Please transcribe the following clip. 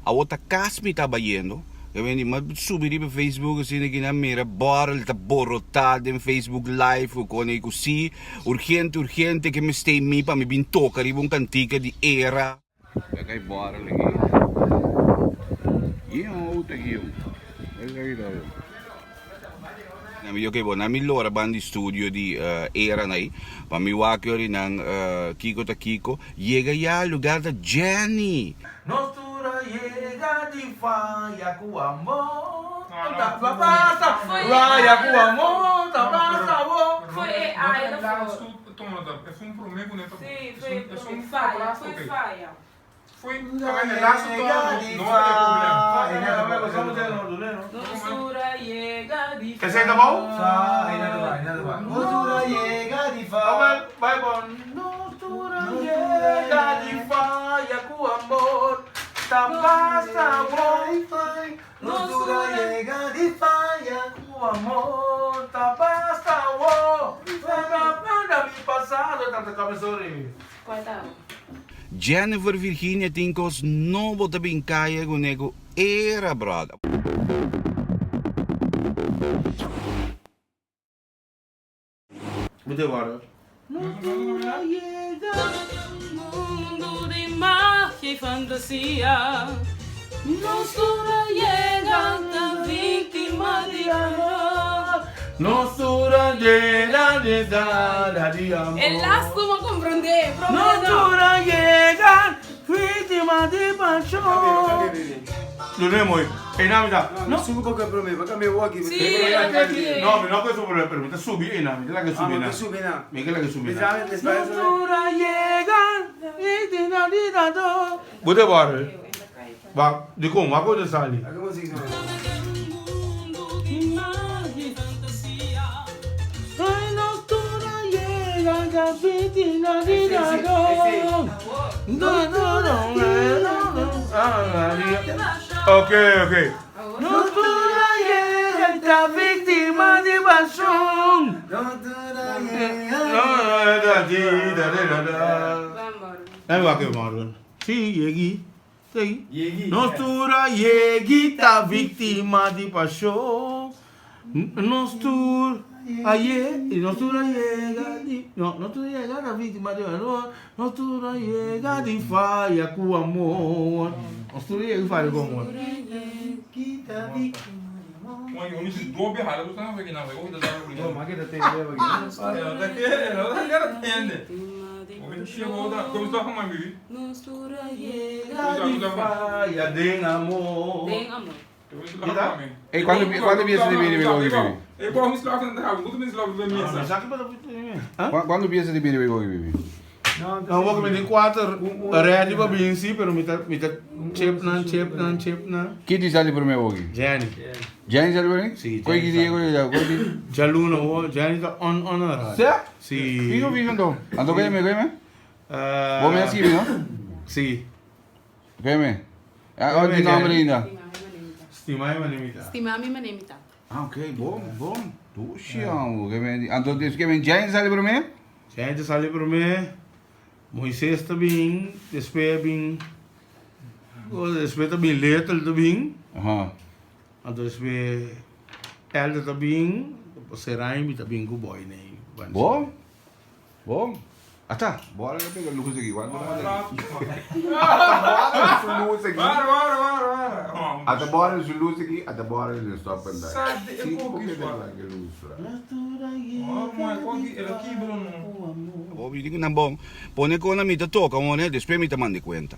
Awor ta kas mi ta bayendo, ke men di mi a subi riba Facebook asina ki nan mira bòrel ta borotá den Facebook live ku kone ku si urgente urgente ke mester mi pa mi bin toka riba un kantika di era. Kaka e bòrel aki. Yin un outo aki yo. Esaki ta yo. Nan mi di ok bo nan mi lora ban di studio di era nan ei pa mi wak yori nan kiko ta kiko yega ya lugar ta Jenny. Nos tur a yega di faya ku amor ta basta Raya ku amor ta basta bo. Foi e aña na for. Si, foi faya, foi faya. Nos tur a yega di Esei ta bou? Nos tur a yega di faya ku amor ta basta bo. Nos tur a yega di faya ku amor ta basta bo. Manda mi pasado tanta cabezori. Cual ta bo? Jennifer Virginia tin kos nobo ta bin kaya kuné ku era brother. Bo te warda. Mundo di magia y fantasia Nos tur a yega ta victima di amor. Nos tur a yega di dada di amor. E lastu bo comprende, prome Nos no. tur a yega victima di pasion. Lo no e mooi. E na mi ta. No subi porque prome, pa cambia bo aki. Si, e ta aki. No, mi no ke subi prome, pero mi ta subi e na, mi ta laga subi na. Ah, bo ta subi na. Mi ke laga subi na. Nos tur a yega victima di pasion. Bo ta wòrdu. Ba, dikon? Wak bo ta sali? Ok, ok. Nos tur a yega ta víctima di pasion. Sí, yegi. Sí. Nos tur a yegi ta víctima di pasion. Nos tur a ye, nos tur a yega di, no, nos tur a yega ta víctima di pasion. Nos tur a yega di faya cu amor. Nos tur a yega di faya cu amor. Nos tur a yega di faya den amor. Den amor. Ey, cuando cuando piensa di bini bigogi bibi? Cuando piensa di bini bigogi bibi? No, porque mi tin cuater ready pa bin si, pero mi ta mi ta chip nan, chip nan, chip nan. Ki di sali prome bogi? Jenny. Jenny sali prome? Si, Koi ki dia koi dia koi di? Djaluna wo, Jenny ta on on a Sa? Si. Fijo fijo anto. Anto koi me koi me? Bo me a skibi no? Si. Koi me? Ah, oh, di nomber ainda. Stima mi mane mi ta. Stima mi mane mi ta. Ah, ok, bon, bon. Dushi amo. Ke men, anto des ke men Jenny sali prome? Jenny ta sali prome. Moises ta bin, despues a bin, despues ta bin Little ta bin. Aha. Anto despues Elder ta bin, Serain ta bin ku boy nei. Bon. Bon. Ata, bo a laga pega luz aki. Wak bo manda aki. Ata bo a laga su luz aki. Ata bo a laga su luz aki. Ata bo a laga su stop en dai. Si, porque ta laga luz fra. Bo bini ku nan bon. Pone kon mi ta toka un despues mi ta manda e kuenta.